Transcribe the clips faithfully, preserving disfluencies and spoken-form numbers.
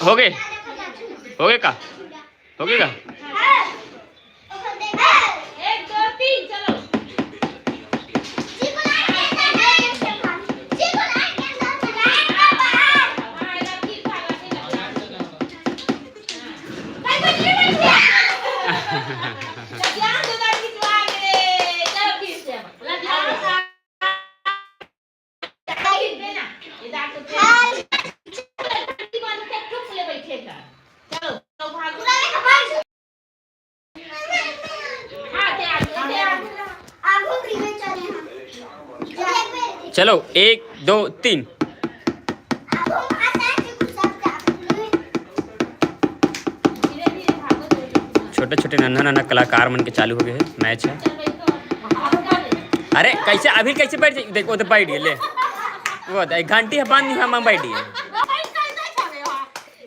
हो गए, हो गए का, हो गए का? एक, दो, तीन, चलो। चलो, एक, दो, तीन। छोटे छोटे नन्हा नन्हा कलाकार मन के चालू हो गए है मैच है। अरे कैसे अभी कैसे बैठ जाई? देखो तो बैठ गए ले। वो तो एक घंटी है, पानी हम बैठ गए।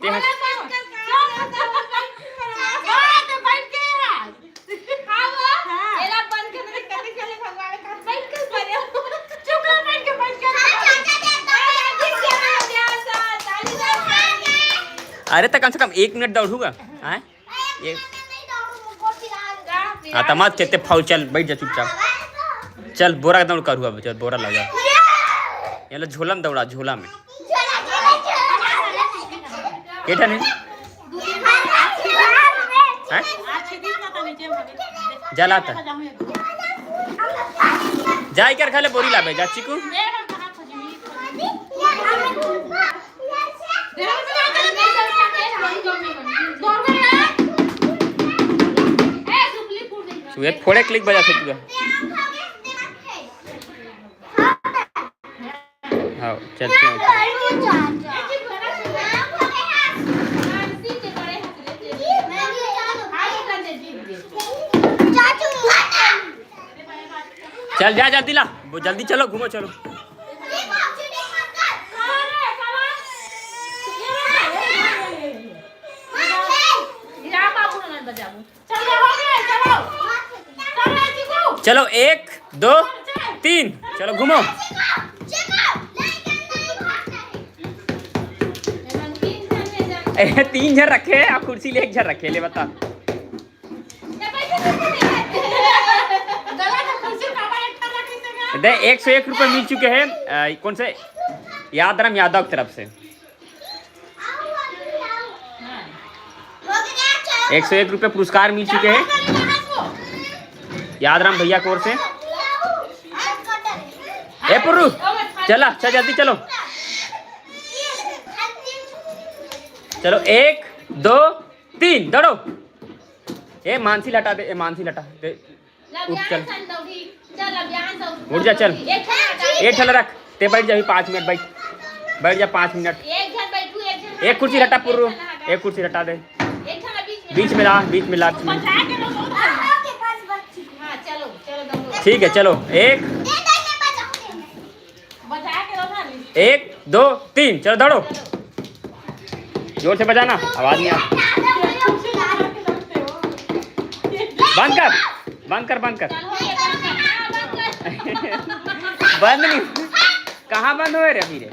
ते ह- अरे तो कम से कम एक मिनट दौड़ूगा। आय? ये हाँ, त मत खेते फाउल, चल बैठ जा चुपचाप। चल बोरा के दौड़ करू अब, चल बोरा लगा। ये लो झोला में दौड़ा, झोला में। के ठन है? हैं? जा लाता। जा इकर खाले बोरी लाबे, जा चिकू। सुबह फोड़े क्लिक बजा सकती है। हाँ, चलते हैं। चल जा, जल्दी ला, वो जल्दी चलो, घूमो, चलो। चलो, एक, दो, तीन, चलो घूमो। ए, तीन झन रखे हैं, आप कुर्सी ले एक झन रखे, ले बता। दे, एक सौ एक रुपये मिल चुके हैं, अ, कौन से, यादराम यादव की तरफ से। एक सौ एक रुपये पुरस्कार मिल चुके हैं यादराम भैया की ओर से। ए पुर्रू, चला, चल जल्दी चलो। चलो, एक, दो, तीन, दौड़ो। ए मानसी ल हटा दे, ए मानसी ल हटा दे। उठ, चल। उठ जा, चल। एक ठेला रख, ते बैठ जा अभी पाँच मिनट, बैठ, बैठ जा पाँच मिनट। एक कुर्सी हटा पुर्रू, एक कुर्सी हटा दे। बीच में ला, बीच में ला। ठीक है, चलो, एक, एक, दो, तीन, चलो दौड़ो। जोर से बजाना, आवाज नहीं आ। बंद कर, बंद कर, बंद कर। बंद नहीं। कहाँ बंद होए रे अभी रे?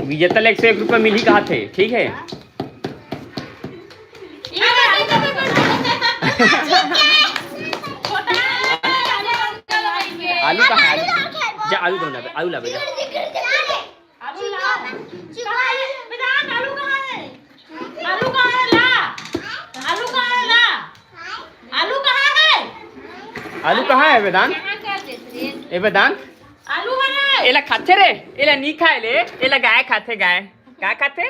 विजेता ल एक सौ एक रुपया मिलही कहा थे, ठीक है। आलू कहाँ है? आलू, जा आलू दो ना, आलू लाबे जा। आलू लाओ। कहाँ है? बेटा, आलू कहाँ है? आलू कहाँ है? ला। आलू कहाँ है? ला। आलू कहाँ है? आलू कहाँ है, वेदांत? ए वेदांत? आलू है। एला खाथे रे, एला नी खाए ले, एला गाय खाथे, गाय। का खाथे?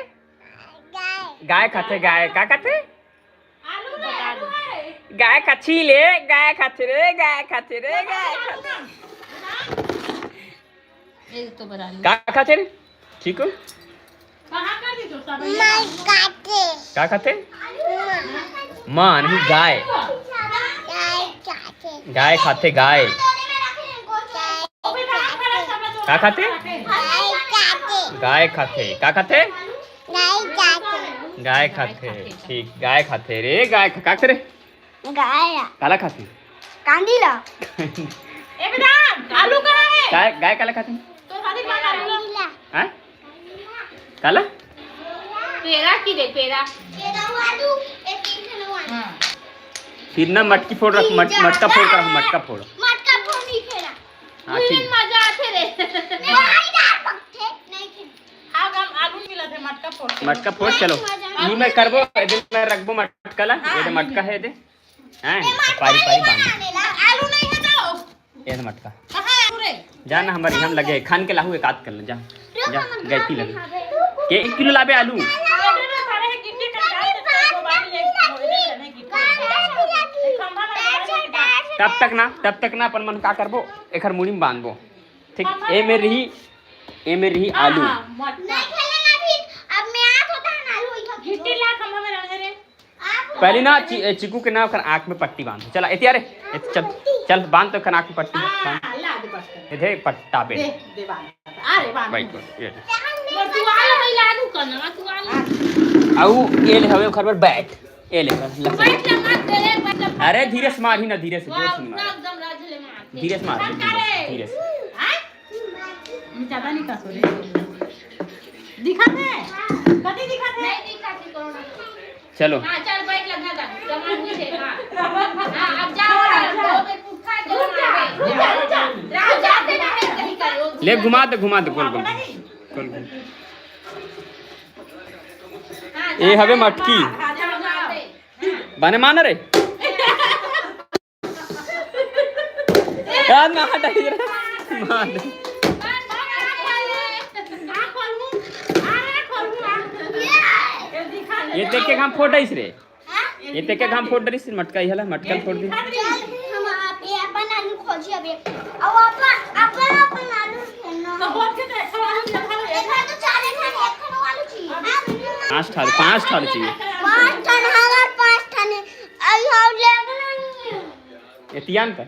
गाय खाथे, गाय। का खाथे? गाय खाथी ले, गाय खाथे रे, गाय खाथे रे, गाय खाथे। एक तो बना लो। का खाथे रे? ठीक हो? कहाँ कर दी तो सब? माँ खाते। का खाथे? माँ। माँ नहीं, गाय। गाय खाते। गाय खाथे, गाय। का खाथे? गाय खाथे। गाय खाथे। का खाथे? गाय खाथे। गाय खाथे। ठीक, गाय खाथे रे, गाय खा-, का खाथे रे? गाय। काला खाथे? कांदी ला। ए बेटा, आलू कहाँ है? गाय, गाय काला खाथे? तो शादी कहाँ कर रहे हो? हाँ? काला? पेड़ा की दे, पेड़ा। पेड़ा वालू, एक एक किलो वालू। हाँ। फिर ना मटकी फोड़ रख, मट-, मटका फोड़ कर, मटका फोड़। मटका फोड़ नहीं खेला। हाँ, ठीक। मजा आते रे। नहीं, नहीं, नहीं, पकते, नहीं खेला। हाँ, हम आलू मिला थे, मटका फोड़ के। मटका फोड़, चलो। मजा ई मैं करबो, ए दे मैं रखबो मटका ला, हाँ, ये दे मटका है, ये दे। हैं? ए, मटका पारी, पारी नहीं बांध। बनाने ला। आलू नहीं है तो। ये दे मटका। कहाँ है आलू रे? जा ना, हमारे हम लगे, खान के लाहू एक आध कर ले, जा। रुक, जा, हम गैती लगे। के एक किलो लाबे आलू। अरे, अरे, अरे, गिट्टी टंगा के तेल मोबाइल ले, मोबाइल ले, गिट्टी। खंभा लगा के। तब तक ना, तब तक ना अपन मन का करबो, एखर मुड़ी में बांधबो। ठीक, ए में रही, ए में रही आलू। हाँ, मटका। नहीं खेलेगा अभी, अब मैं आ तो था ना आलू इधर। गिट्टी ला खंभा में रंगे रे। पहले ना चि-, ए, चिकू के ना ओकर आँख में पट्टी बांध। चला, एती आ रे, एती चल, चल, बांध तो ओकर आँख में पट्टी, बांध। हाँ, ला दे बस। ए दे पट्टा बे। दे, दे बांध। अरे, बांध। भाई, ये ले। बस तू आला भाई ला दू करना, तू आला। आऊ, ये ले हवे ओकर बर बैट। ये ले, लग बैट ला मत दे, बैट ला मत अरे, दे। धीरे से मार ही ना, धीरे से, जोर से वाह, नहीं मार। एकदम राज ले मार। धीरे से मार, धीरे से, धीरे से। हाँ? ज्यादा नहीं काटो रे। दिखा थे? कभी दिखा थे? नहीं दिखा थे, कौन? चलो। हाँ, चल, बैठ लगा था। जमा हुई थे, हाँ। हाँ, अब जाओ, हाँ, दो पे पुट्ठा, दो रुक जा, मार। रुक जा, रुक जा। राह जाते ना है, कहीं का, वो ले, घुमा दे, घुमा दे, गोल, गोल। नहीं। गोल, गोल। हाँ, ए, हवे मटकी। हाँ, जाओ, जाओ। बने माना रे। यार, मार डाली रे। मार डाली। ये देख के हम फोड़ डालिस रे। ये देख के हम फोड़ डालिस रे, मटका, ये हला, मटका फोड़ दी। चल, हम आप, ये अपन आलू खोजी अबे। अब अपन, अपन, अपन आलू खेलना। तो बोल के देख, सब आलू दिखा लो। इतना तो चार एक खाने, एक खाने वालू चाहिए। पाँच ठाल, पाँच ठाल चाहिए। पाँच ठाल, हमार पाँच ठाल है। आई हाउ लेवल नहीं है। एतियान का?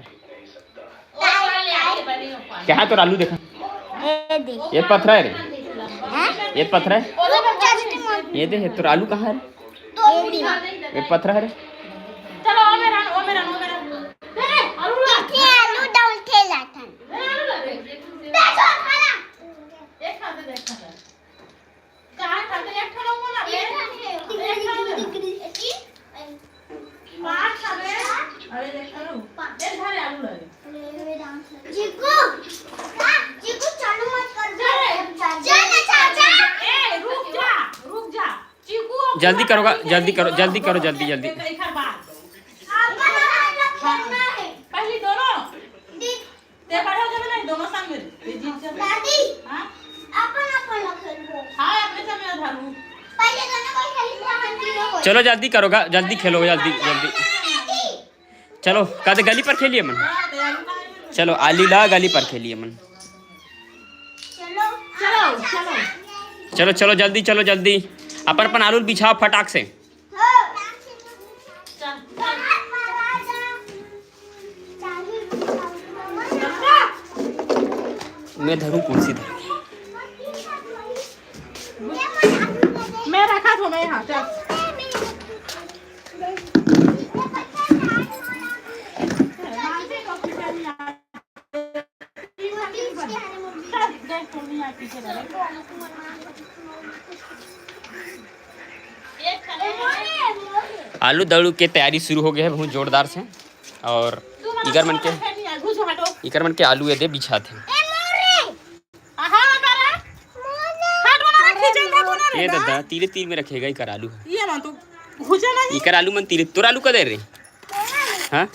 क्या है तोर आलू देखा? ये दे। ये पथरा है रे। हैं? ये पथरा है? ये दे, ये तोर आलू कहाँ है रे? ये दे। ये पथरा है रे। चलो, ओ मेरा, ओ मेरा, ओ मेरा। दे रे, आलू ला। ये आलू डाल के लाथन। दे आलू ला दे। दे जो खाना। एक खा दे, एक खा दे। कहाँ खाते? एक ठो लोग बोला, एक ठो लोग। पाँच खाते। अरे, एक ठो लोग। एक घर आलू लगे। जीकू, जीकू, चालू मत कर। जा रे। जा ना, चाचा। ए, रुक जा, रुक जा। चीकू, जल्दी करो, जल्दी करो, जल्दी करो, जल्दी, जल्दी। एक, एक बार। आपका नाम रखना है। पहली दोनों। दे- ते पढ़ो जब नहीं, दोनों संग में। ये जीत जब। दादी, हाँ? अपन, अपन ला खेलबो। हाँ, अपने संग में धरू। पहले दोनों को खेलबो, हम तीनों को। चलो, जल्दी करो, गा-, जल्दी खेलो, जल्दी, जल्दी। दादी। चलो, का दे गली पर खेलिए मन। हाँ, दे, आलू कहाँ है? चलो, आली ला गली पर खेलिए मन। चलो, चलो, चलो। चलो, चलो, जल्दी, चलो, जल्दी। अपन, अपन आलू बिछाओ फटाक से। मैं धरूं कुर्सी धर। मैं रखा था, मैं यहाँ, चल। आलू दड़ू के तैयारी शुरू हो गया है बहुत जोरदार से। और इकर मन के, इकर मन के आलू ये दे बिछाथे। ये दादा, तीरे तीर में रखेगा इकर आलू। ये मन तो भुजा नहीं। इकर आलू मन तीरे, तोर आलू कदे रे? हाँ?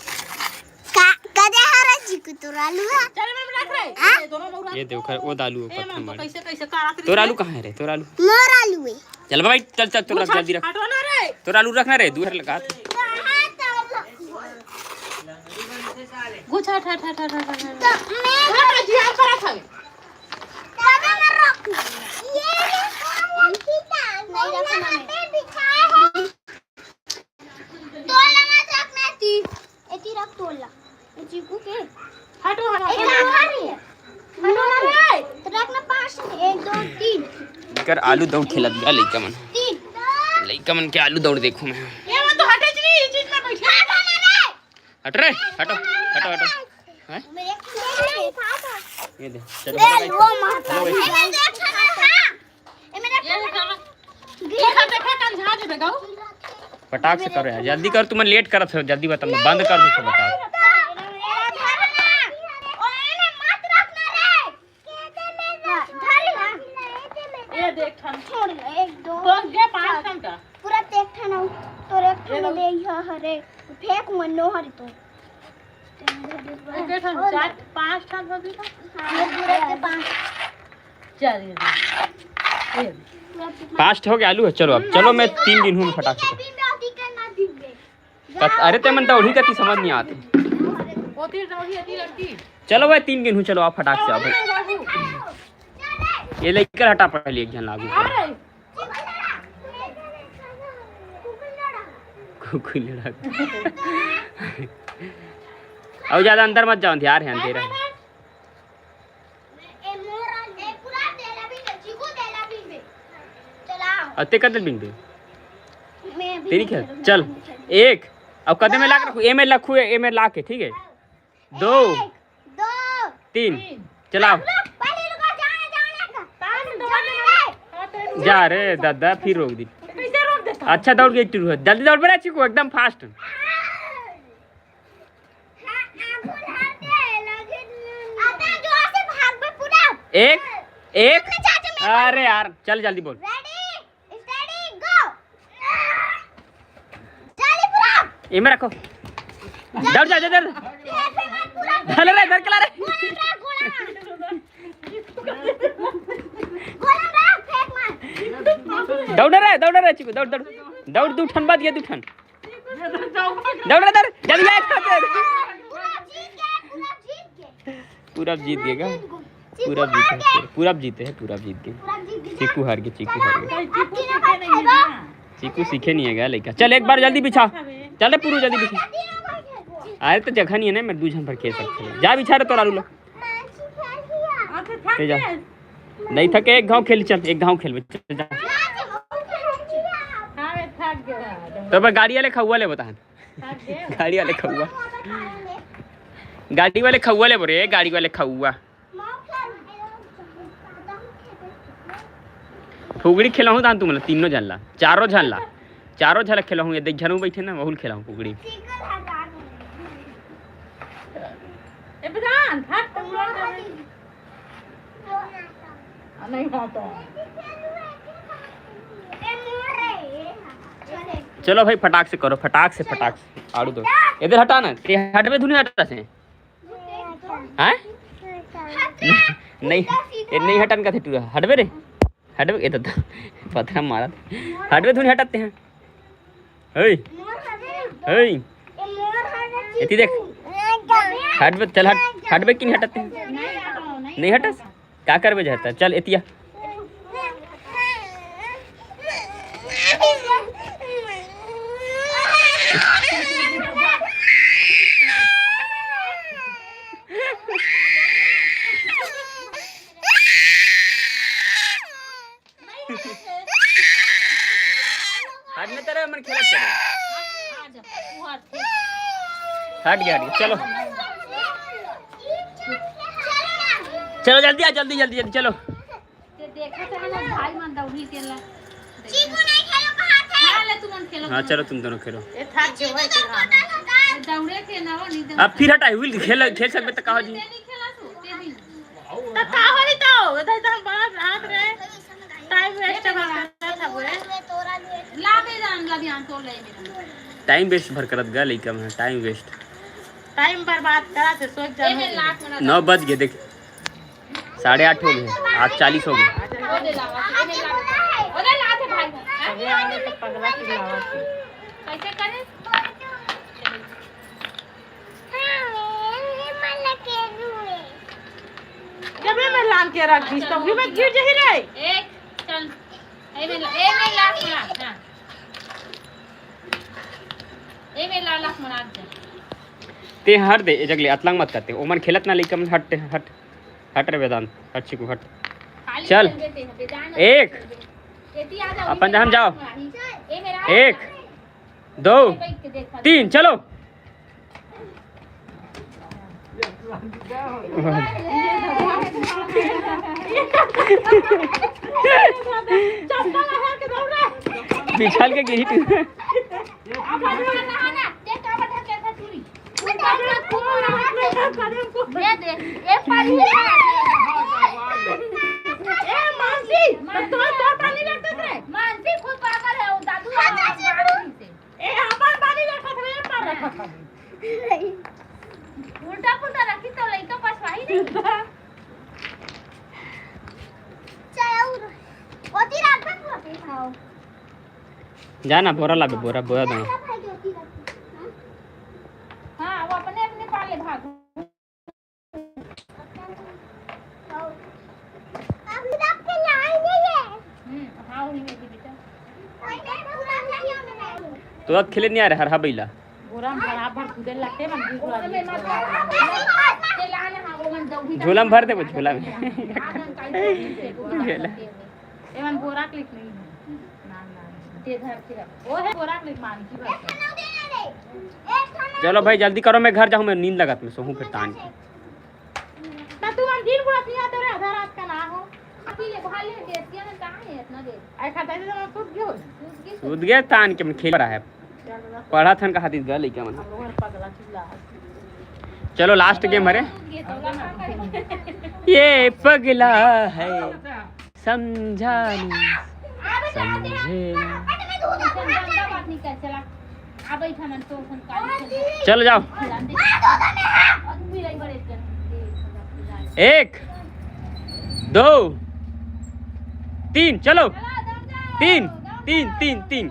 का, कदे हरा जी को तोर आलू है? चल, मैं रख रहे। हाँ? ये दोनों लोग रख। ये देखो, वो दालू है, ए, पत्थर मन तो मार। कैसे, कैसे काट रही तोर है। आलू कहाँ है रे? तोर आलू? मोर आलू है। चल भाई, चल, चल, तोर आलू जल्दी रख। हटो ना रे। तोर आलू रख ना रे, दूर लगा। गुच्छा, ठा, ठा, ठा। तो मैं हाँ, जी, हम करत हवे। बाबा, मैं रखूं। ये, ये, ये, नहीं रखना है। बिछाए है। तोला मत रखना ती। एती रख तोला। ए चीकू के। हटो, हटो, ए हटो। कहाँ रही है? हटो ना रे। कर आलू दौड़ खेलत गा लइका मन। लइका मन के आलू दौड़ देखूं मैं। ये मन तो हटे च नहीं, ये चीज में बैठे। हट रे, हटो, हटो, हटो। हैं? ये दे, चलो, ए, वो मार। चलो भाई। ये देखा, देखा, कंझा जे बेगाऊ। फटाक से करो यार, जल्दी कर, तुमन लेट करत हो, जल्दी बता, बंद कर दो सब बता। ये देख ठन। छोड़ ले, एक, दो, तो ये पाँच ठन का? पूरा देख ठन, तोर एक ठन दे, यह हरे, फेंक मनो हरे तो। एक ठन, चार, पाँच ठन हो गई ना? हाँ, ये पूरा के पाँच। चल, ये दे। ये दे। पाँच हो गया आलू है। चलो अब, चलो मैं तीन गिनहूँ फटाक से। कत-, अरे ते मन दौड़ी कती समझ नहीं आते। ओती दौड़ी, एती लड़की। चलो भाई, तीन गिनहूँ, चलो आप फटाक से आओ भाई। ये लेकर हटा पहले एक जन लागू कर। अरे। कुकुर लड़ा। और ज्यादा अंदर मत जाओ, अंधियार है, अंधेरा है। ए, मोर, ए, पूरा तेला भी दे, चीकू तेला भी दे। चलाओ। अते कतल बिन दे। मैं भी तेरी नहीं खेल। खेलूंगा, चल। मैं नहीं खेलूंगा। एक। अब कदम में ला के रखो, ए में रखो, ए में ला के, ठीक है? दो। एक, दो। तीन। तीन। चलाओ। रुक, रुक, पहले रुको, जाने, जाने का। तान दो। जाने दे। जा रे दादा, फिर रोक दी। कैसे रोक देता? अच्छा, दौड़ गई टूरू है। जल्दी दौड़ बे रे चीकू, एकदम फास्ट। एक, एक। अरे यार, चल जल्दी बोल। इमे रखो। दौड़ जा, दौड़, दौड़। चल रे, इधर के ला रे। दौड़ रे, दौड़ रे, चिकू, दौड़, दौड़। दौड़, दू ठन बाद ये दू ठन। दौड़ रे, दौड़, जल्दी आ, खा दे। पूरा जीत गए, पूरा जीत गए। पूरा जीत गए का? पूरा जीत गए। पूरा जीते हैं, पूरा जीत गए, पूरा जीत गए। पूरा जीत गए। चीकू हार गए, चीकू हार गए। अब तीनों भाई खाएगा। चीकू सीखे नहीं है क्या लड़का? चल, एक बार जल्दी बिछा। चल रे, पूरा जल्दी बिछा। तीनों भाई खाएगा। अरे, तो जगह नहीं है ना, मैं दू झन भर खेल सकते हैं। जा बिछा रे, तोरा आलू ला। ले जा। नहीं थके, एक घाव खेल, चल, एक घाव खेलबे, चल जा। हाँ, मैं थक गया। तो बस गाड़ी वाले खउआ ले बता। थक गया। गाड़ी वाले खउआ। गाड़ी वाले खउआ ले बोले, गाड़ी वाले खउआ। फुगड़ी खेलहूँ तान तुमन ला, तीनों झन ला, चारों झन ला, चारों झन ला खेलहूँ। ये देख, झन बैठे ना, वहू खेलहूँ फुगड़ी। ए प्रधान, हट, तुम लोग नहीं आता। चलो भाई, फटाक से करो, फटाक से, फटाक से। आड़ू दो, इधर हटा ना, ते हटबे धुनी हटा से। हैं? नहीं, ये नहीं हटन का थे टूरा, हटबे रे, हटबे, ये तो, तो पत्थर मारा था। हटबे धुनी हटाते हैं। ओए, ओए, एती देख, हटबे, चल हट, हटबे कि नहीं हटाते हैं? नहीं हटस? का करबे जहर तर? चल एतिया। हट में तेरे मन खेलत करे। हट गया, हट गया। चलो, चलो जल्दी आ, जल्दी, जल्दी, जल्दी चलो। ते देखा तो है ना, भाई मन दौड़ी के ला। चीकू नहीं खेलो, कहाँ थे? हाँ, ले तुम मन खेलो, हाँ, तुम चलो मन। तुम दोनों खेलो। ये थक गए भाई, ये दौड़े के ना, वो नहीं दौड़े। अब फिर हटा, will खेल, खेल सकबे तो कहो जी। ते नहीं खेला तू, ते भी। तो का होई तो, उधर तो हम बाहर हाथ रहे। टाइम वेस्ट करत हबे। ला बे जान, ला बे जान, तोड़ ले मेरा। टाइम वेस्ट भर करत गा लइका में, टाइम वेस्ट। टाइम बर्बाद करा से सोच जा। ए में लाख में नौ बज गए, देख, साढ़े आठ हो गए, आठ चालीस हो गए। ओ दे लावा, ए में लाख, ओ दे लाख है भाई। अबे आने तो पगला की लावा से। कैसे करे? जब ए में लान के रख दीस, तो भी मत गिर जही रे। एक, चल। ए में ला-, ए में लाख मार, हाँ। ए में ला-, लाख मार, आ जा। ते हट दे, ए जगले अतलंग मत करते। ओमन खेलत ना लइका मन, हट, हट। हट रे वेदांत, हट चिकू, हट। चल। एक। अपन जहाँ जाओ। एक, दो, तीन, चलो। बिछल के गिरी तू। दे दे। ए, पानी। ए, मानसी, तो तोर, तोर पानी रखत रहे। मानसी खुद पागल है, वो दादू है, मानसी से। ए, हमार पानी रखत रहे, मार रखत रहे। उल्टा पुल्टा रखी तो लइका पास वही नहीं। चल, और ओती रात में पूरा पे खाओ। जा ना, बोरा लाबे, बोरा, बोरा दो। हाँ, वो अपने, अपने पाले भाग। हम्म, हाँ, वही में थी बेटा। तो अब खेले नहीं आ रहे, हर हा बैला। बोरा में बराबर कूदे लगते, मन बिल्कुल आदमी छोड़ा। झोला में भर देबो, झोला में। झोला। एमन बोरा के लिख नहीं है। ना, ना। दे धर के रख। वो है बोरा के लिख, मान की बात है। चलो भाई, जल्दी करो, मैं घर जाऊँ, मैं नींद लगत, मैं सोहूँ फिर तान के। ना तू मन दिन बुढ़ा पिया तेरे आधा रात का ना हो। अभी ले भाले देसिया में कहाँ है इतना देर? आई खाता है तो सूत गयो। सूत गए तान के, मन खेल रहा है। पढ़ा थन कहा दिन गए लइका मन। चलो, लास्ट गेम हरे। ये पगला है, समझा नहीं, समझे नहीं। चलो जाओ। एक, दो, तीन, चलो। तीन, तीन, तीन, तीन।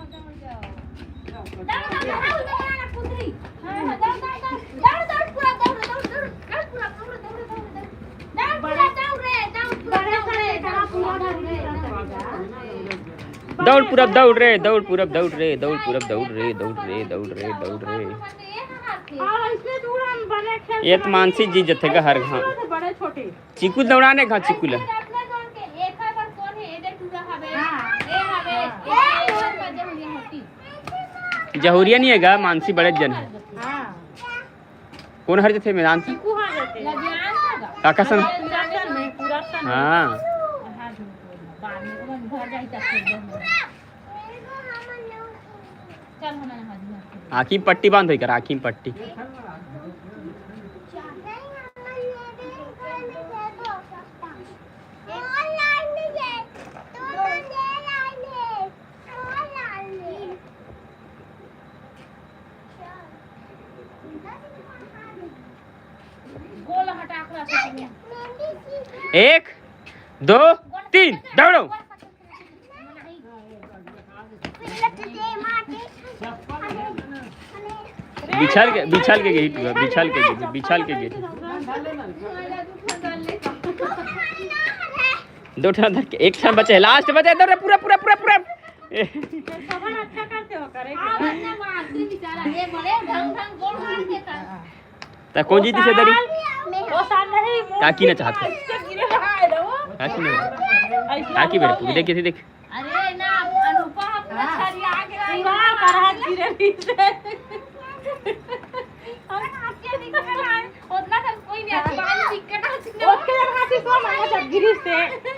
दौड़ पूरब दौड़ रे, दौड़ पूरब दौड़ रे, दौड़ रे। दौड़ पूरब दौड़ रे, दौड़ पूरब दौड़ रे, दौड़ पूरब दौड़ रे, दौड़ रे, दौड़ रे, दौड़ रे। ये तो मानसी जी जथे का हर घाट। बड़े छोटे। चिकू दौड़ाने घाट चिकू ला। जहुरिया नहीं है गा, मानसी बड़े जन है। हाँ। कौन हर जथे मैदान से? चिकू हर जथे। काका सन? पूरा सन नहीं, पूरा सन। हाँ। हाँ, बाद में वो घर जाई तब फिर वो। चल, हमें नहा दिया। आँखी में पट्टी बांध होई कर, आँखी में पट्टी। एक, दो, तीन, दौड़ो। बिछल के, बिछल के गई टूरा, बिछल के गई, बिछल के गई। दो ठन धर के, एक ठन बचे, लास्ट बचे, दौड़ रे, पूरा, पूरा, पूरा, पूरा। ए। अच्छा करते हो, करे के। त कौन जीती से दरी? वो साथ नहीं, वो काकी ना चाहत है। इससे गिरे रहा है ना वो। काकी ना। ऐसे काकी मेरे पूरी देखी थी, देख। अरे ना, अनुपा पूरा हाँ। छरिया के आई। पूरा करहा गिरे रही से। और हाथ के दिख रहा है। उतना सब कोई भी आता है, बाल दिक्कत आ चुका है। ओके, हाथी सो मांगा जब गिरी से।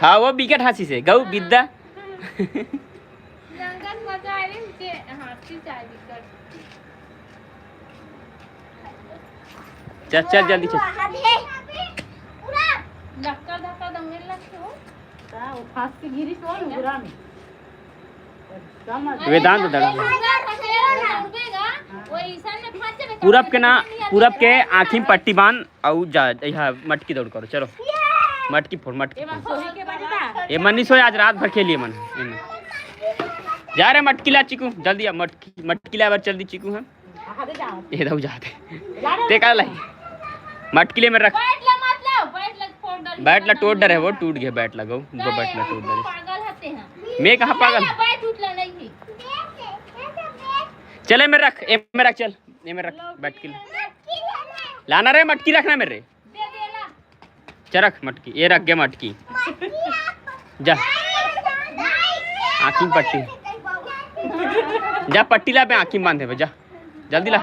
हाँ, वो बिकट हाथी से, गौ बिद्दा। नंगन मजा आ रही है, हाथी से आई दिक्कत। चल, चल, जल्दी चल। धक्का, धक्का दंगे लगते हो। का, वो फांस के गिरी तो ना, बुरा में। एकदम वेदांत दड़ा। पूरब के ना, पूरब के आँखी में पट्टी बांध, अउ जा, यहाँ मटकी दौड़ करो, चलो। मटकी फोड़, मटकी एमा फोड़। सोही के बजता। एमन नहीं सोए, आज रात भर खेलिए मन। एमन। जा रे मटकी ला चिकू, जल्दी आ, मटकी, मटकी ला, बार जल्दी चिकू है। ये दऊ जाते। ते का लाई? मटकी ले में रख। बैट ला मत लाओ, बैट ला फोड़ डाली। बैट ला टूट डरे, वो टूट गया बैट ला, गऊ। वो बैट ला टूट डरे। पागल हते हैं। मैं कहाँ पागल? बैट उठ ला नहीं थी। चले में रख, ए में रख, चल। ए में रख, बैट के लिए। लाना रे, मटकी रखना मेरे। दे दे ला। चरख मटकी, ये रख गया मटकी। जा, आँखी में पट्टी, जा पट्टी ला बे, आँखी में बांधे बे, जा जल्दी ला।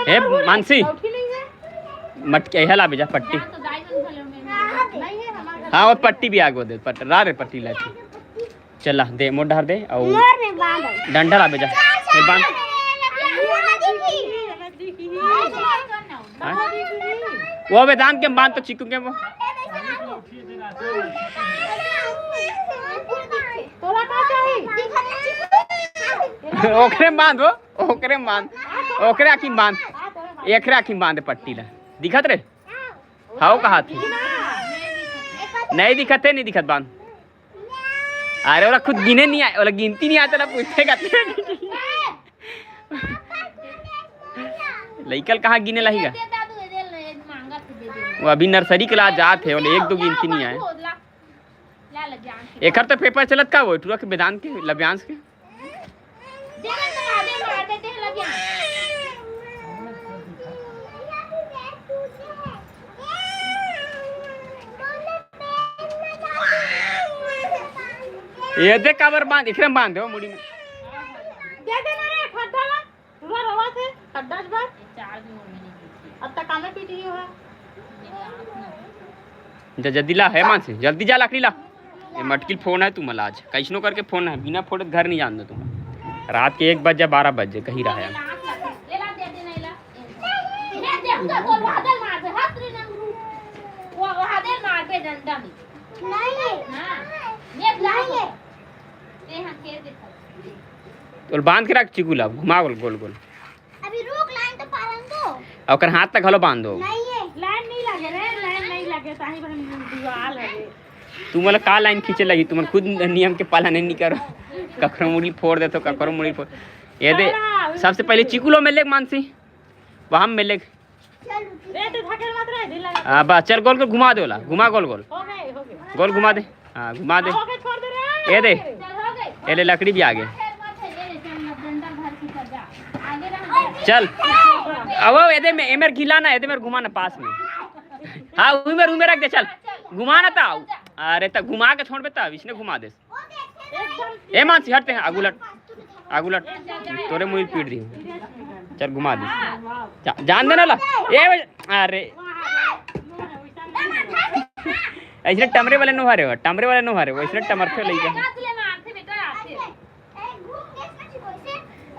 ए मानसी, मटके इहे ला बे, जा पट्टी। हाँ, वो पट्टी भी आगे दे, पट रा रे पट्टी ला। चल ला दे, मोर डहर दे, अउ डंडा ला बे, जा। ए बांध। हाँ? वो बे दान के बांध तो चिकू के वो। ओकरे में बांध हो, ओकरे में बांध, ओकरे आँखी में बांध, एकरे आँखी में बांध पट्टी ला। दिखत रे? हाव कहा थे? नहीं दिखत है, नहीं दिखत बांध। अरे ओला खुद गिने नहीं आए, ओला गिनती नहीं आए, तेला पूछते का। लइका ल कहाँ गिने लाही गा? वो अभी नर्सरी क्लास जात हे, ओला एक दो गिनती नहीं आए। एकर तो पेपर चलत का वो टुरा के, वेदांत के, लभ्यांश के। ये देख काबर बांध, एकरे में बांध दे, ओ मुड़ी में। दे दे ना रे, खड्डा ला। पूरा रवा थे, खड्डा ज बार। अब तक कामे पीटी हो है। जा जल्दी ला, हे मानसी, जल्दी जा, लकड़ी ला। ये मटकिल फोन है तुमन ला आज, कैसनो करके फोन है, बिना फोड़े घर नहीं जान दो तुम। रात के एक बजे, बारह बजे कहीं रहा है। नहीं है। नहीं है। और बांध के रख चिकू ला, घुमा गोल गोल गोल। अभी रुक, लाइन तो पालन दो। और ओकर हाथ तक घलो बांध दो। नहीं है। लाइन नहीं लगे रे, लाइन नहीं लगे, ताही पर हम दीवाल है। तू मोला का लाइन खींचे लगी, तुमन खुद नियम के पालन नहीं करो। ककरो मुड़ी फोड़ देथो, ककरो मुड़ी फोड़। ये दे, सबसे पहले चिकू लो में लेग मानसी, वहाँ में लेग। रे, तू थकेल मत रहे, ढीला लगा। हाँ, बस, चल, गोल गोल घुमा दे ओला, घुमा गोल गोल। हो गए, हो गए। गोल घुमा दे, हाँ, घुमा दे। हाँ, हो गए, छोड़ दे रे। ये दे, चल, हो गए। ये ले, लकड़ी भी आ गए। आगे रह। चल, अब वो एदे में, एमेर घिला ना, एदे मेर घुमा ना पास में। हाँ, उमेर, उमेर रख दे, चल। घुमा ना ताऊ। अरे, तो घुमा के छोड़ बे, तब इसने घुमा दे। एकदम ए मानसी, हटते हैं, आगू लट, आगू लट, तोरे मुड़ी पीट दी। चल, घुमा दी। जा, जान देना ला। ए, अरे, ऐसे टमरे वाले नो हरे हो, टमरे वाले नो हरे हो, ऐसे टमरथे लइका।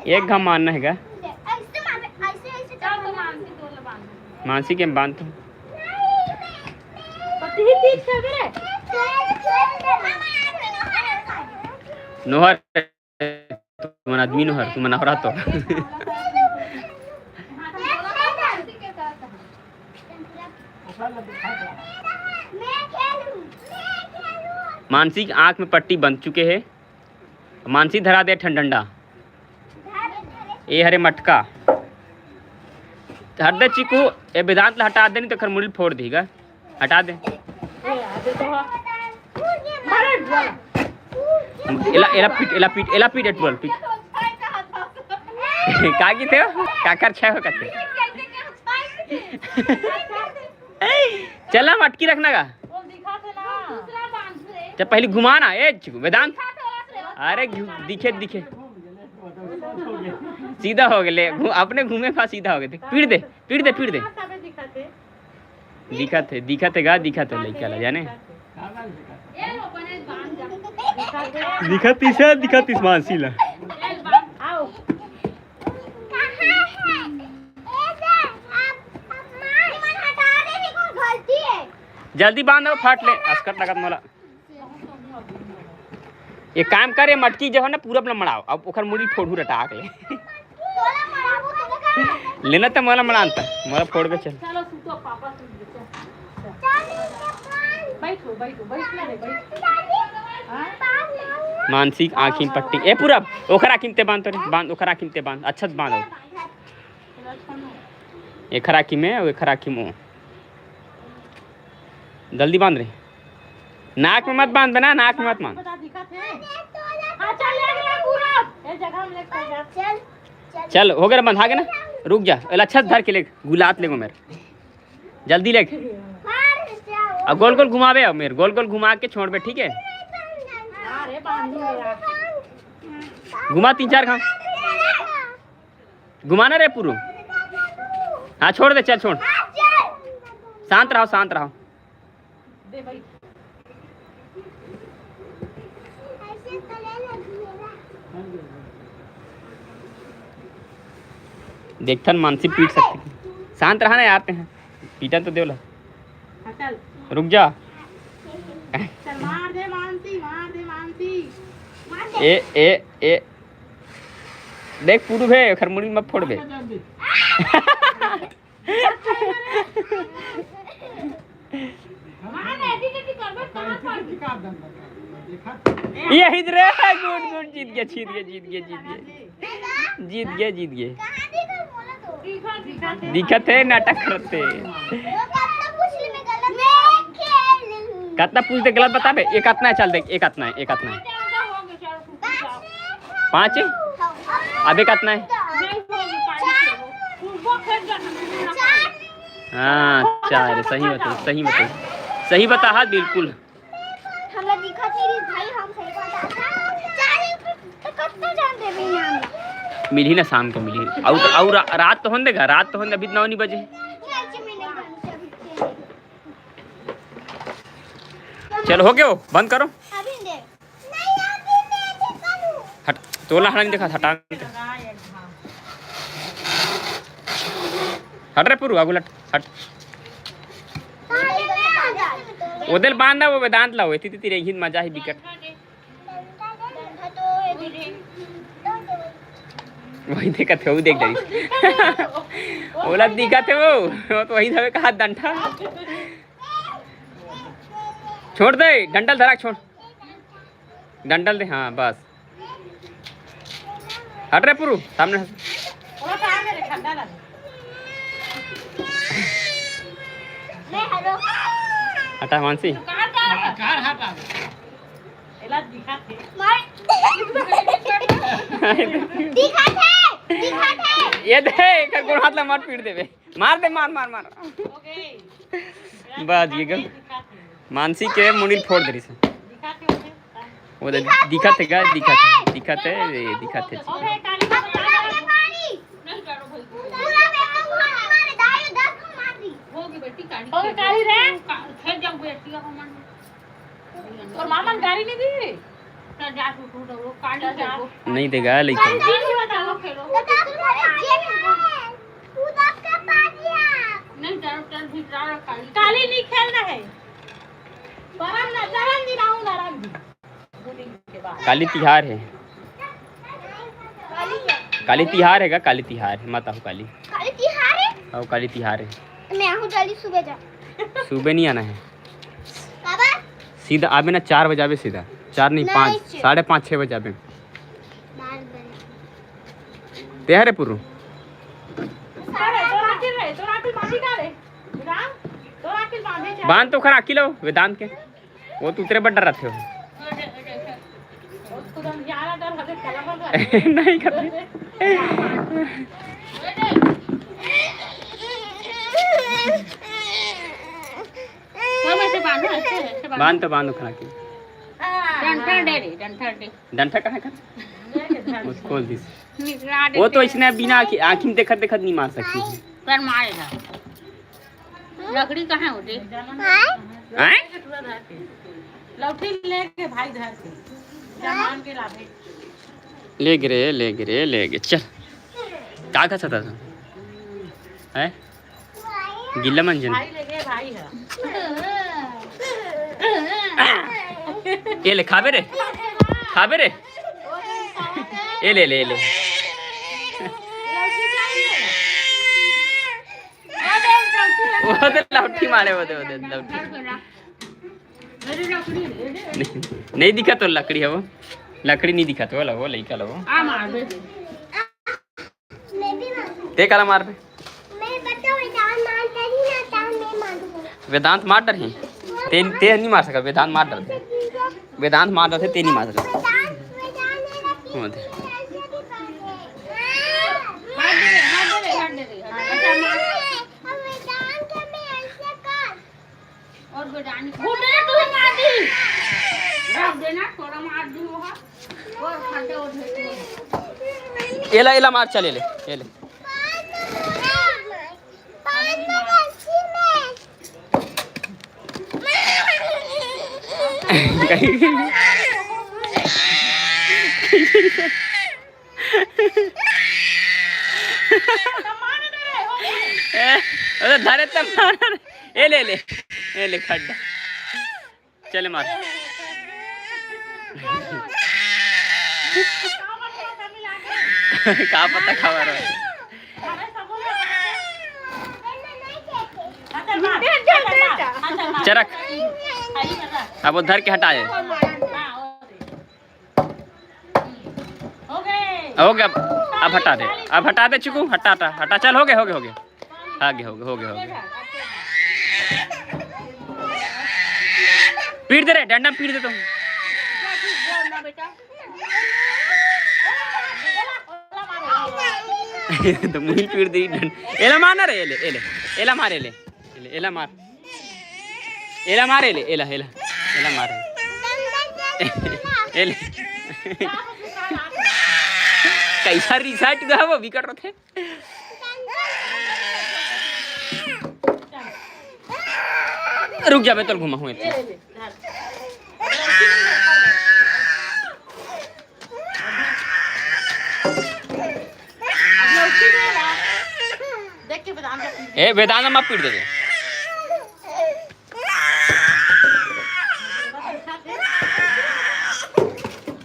एक घम मारना है का? मानसी के बांध तो। नोहर, तुमन आदमी नोहर, तुमन औरत हो। मानसी के आँख में पट्टी बंध चुके हे। मानसी धरा दे ठन डंडा। ए हरे मटका। हट दे चिकू, ए वेदांत ला हटा दे, नहीं तो खर मुड़ी फोड़ देगा। हटा दे। एला, एला पीट, एला पीट, एला पीट, एटुअल पीट। का की थे? काकर छे हो कथे? चल ना, मटकी रखना का। चल, पहले घुमा ना, ए, चिकू, वेदांत। अरे, घु-, दिखे, दिखे। सीधा हो गए, घु-, अपने घूमे पा सीधा हो गए थे। पीट दे, पीट दे, पीट दे। दिखत है, दिखत है गा, दिखत है लइका ला, जाने। दिखत इसे, दिखत इस मानसी ला। जल्दी बांध दो, फाट ले, अस्कट लगत मोला। एक काम कर, ये मटकी जो है ना, पूरा अपना मड़ाओ, अब ओकर मुड़ी फोड़ू रटाक ले। लेना तो मोला मड़ान त, मोला फोड़ के चल। चलो, सुतो, पापा सुत गए, चल। बैठो, बैठो, बैठ ना रे, बैठ। हाँ? मानसी के आँखी में पट्टी। ए, पूरा ओखर आँखी में ते बांध, तो रे, बांध, ओखर आँखी में ते बांध, अच्छा से बांध। एखर आँखी में, एखर आँखी में। जल्दी बांध रे। नाक में मत बांध बे ना, नाक में मत बांध। बता, दिखत है? हाँ, चल, ले, ले, पूरा। ए जगह में लेके जा। चल। चल, हो गया, बंधा के ना। रुक जा, एला अच्छा से धर के ले, गुलात ले मेर। जल्दी ले। अब गोल गोल घुमावे, अब मेर गोल गोल घुमा के छोड़ बे, ठीक है? घुमा तीन चार घाव। घुमाना रे पुरु। हाँ, छोड़ दे, चल छोड़। शांत रहो, शांत रहो। देखथन मानसी पीट सकथे। शांत रहा ना यार, ते हैं पीटा तो देवला। हाँ, चल। रुक जा। चल, मार दे मानसी, मार दे मानसी। ए ए ए। देख पुरु भे, ओखर मुड़ी मत फोड़ बे। यही रे, गुड गुड, जीत गया, जीत गया, जीत गया, जीत गया, जीत गया, जीत गया, जीत गया, जीत गया। जीत गया, जीत गया। दिखत है, नाटक करते। कतना पूछ दे, गलत बताबे। एक अतना है, चल देख, एक अतना है, एक अतना है। पाँच है? अब एक अतना है। हाँ, चार है, सही बताओ, सही बताओ, सही बता, हाँ, बिल्कुल। हमरा दिखत नहीं रही भाई, हम सही बता। चार है, तो कतना जान देबे इनाम ला? मिलही ना, शाम के मिलही। और, और रा-, रात तो होन देगा, रात तो होन दे, अभी नौ नहीं बजे। चल, हो गयो, बंद करो। अभी दे। हट, तोला हटा नहीं देखा, हटा। हट रे पुरु, आगू लट, हट। ओदेल बांध ना, वो वेदांत ला, वो इतनी तेरे हिंद मजा ही बिकट। वही देखत है, वो देख डरी। ओला दिखत है वो, वो तो वही धवे कहा डंडा। छोड़ दे, डंडल धरा, छोड़। डंडल दे, हाँ, बस। हट रे पुरु, सामने हट। हटा मानसी। दिखत है, दिखत है। ये दे, एकर गोड़ हाथ ला मार पीट देबे। मार दे, मार, मार, मार। बाज गे गल। मानसी के मुड़ी फोड़ दे रही से। वो दे, दिखत है का? दिखत है, दिखत है, ये दिखत है। तोर मामा गाड़ी नहीं दी? नहीं देगा लेकिन। काली नहीं खेलना है। परम ना, चरण दी, राहु नारायण दी। काली तिहार है। काली तिहार है का? काली तिहार है, मत आहो काली। काली तिहार है? आओ, काली तिहार है। मैं आहूँ काली सुबह जा। सुबह नहीं आना है। बाबा। सीधा आबे ना, चार बजे आबे सीधा। चार नहीं, नहीं, पाँच, छः। साढ़े पाँच, छः बजे आबे। बार बार। ते हरे पुरु। बांध तो खरा अकेला हो, वेदांत के। वो तो उतरे बर डर रथे हो। नहीं करते। बांध तो बांध उखड़ा के। डंठा दे रे, डंठा दे। डंठा कहाँ का? खोल दिस। वो तो इसने बिना आँखी, आँखी में देखत देखत नहीं मार सकती। पर मारेगा। लकड़ी कहाँ होते? आँय? लौठी लेके भाई घर के जमान के लाभे। ले गे रे, ले गे रे, ले गे। चल। का खा सकता था? हैं? गिल्ला मंजन। भाई लेके भाई है। ये ले, खाबे रे। खाबे रे। ये ले, ले, ले। वो तो लौठी मारे, वो तो, वो तो लौठी। नहीं, नहीं दिखा तो लकड़ी है वो। लकड़ी नहीं दिखा तो, वो लो, वो लइका लो। आ मार दे। ते काला मार बे। मैं बता, वेदांत मार करी ना, तब मैं मारूंगा। वेदांत मार डरही। ते, ते नहीं मार सका, वेदांत मार डरथे। वेदांत मार डरथे, ते नहीं मार सका। वेदांत, वेदांत मेरा हो दे। ऐसे भी कर दे। हट दे, हट दे, हट दे। अच्छा, मार। अब वेदांत में ऐसे कर। और बेटा नहीं, घुटना तू मार दी। रख देना, थोड़ा मार दूँ। एला, एला मार, चल, एले, एले। ए, अरे धरे त मार। एले, एले, एले खड्डा। चले मार। का पता खबर हो। चरक। अब वो धर के हटा दे। हो गया। अब हटा दे, अब हटा दे चिकू, हटा, हटा, हटा। चल, हो गए, हो गए, हो गए। आगे हो गए, हो गए, हो गए। पीट दे रे, डंडा में पीट दे तुम। तो मुहिल पीट दे डंडा। एला मार ना रे, एले, एले, एला मार, एले, एले, एला मार, एला मार, एले, एला, एला, एला मार, एले। कैसा रिजल्ट दा वो विकट रथे। रुक जा, मैं तोल घुमा हूँ इतने। देख के बेदान का पीठ। ए, बेदान मा पीट दे।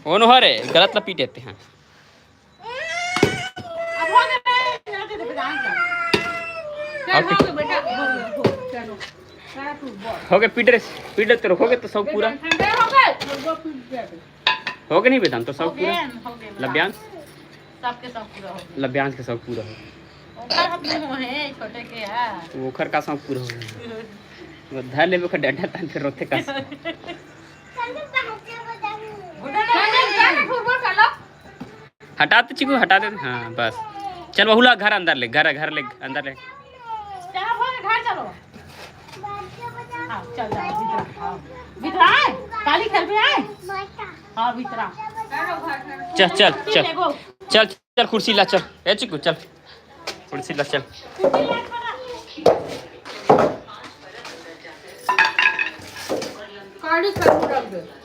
ओनो हरे, गलत ला पीटे ते हैं। अब हो गए, चलो दे दे, बेदान का। चल, ओके। हो गए बेटा, हो गए, हो गए, चलो। सारा तू बोल। हो गए, पीट रे, पीट रे, तेरे हो गए तो सब पूरा। बेदान, हो गए, वो पीट गया। हो गए नहीं बेदान, तो सब हो गए, पूरा। हो गए, लब्यांश? सबके सब पूरा हो गए। लब्यांश के सब पूरा हो। ओकर हम मुंह है, छोटे के है। ओकर का सब पूरा हो गए। वो धर लेबे ओकर डंडा तान के रोते का। हटा दे चिकू, हटा दे। हाँ, बस। चल, वहू ला घर अंदर ले, घर, घर ले, अंदर ले। चलो, बोल, घर चलो। हाँ, चल, चल, भीतर, हाँ। भीतर आए? काली खेल पे आए? हाँ, भीतर आ। चल, चल, चल। ले, गो। चल, चल, कुर्सी ला, चल। ए चिकू, चल। कुर्सी ला, चल। काली खेल पे रख दे।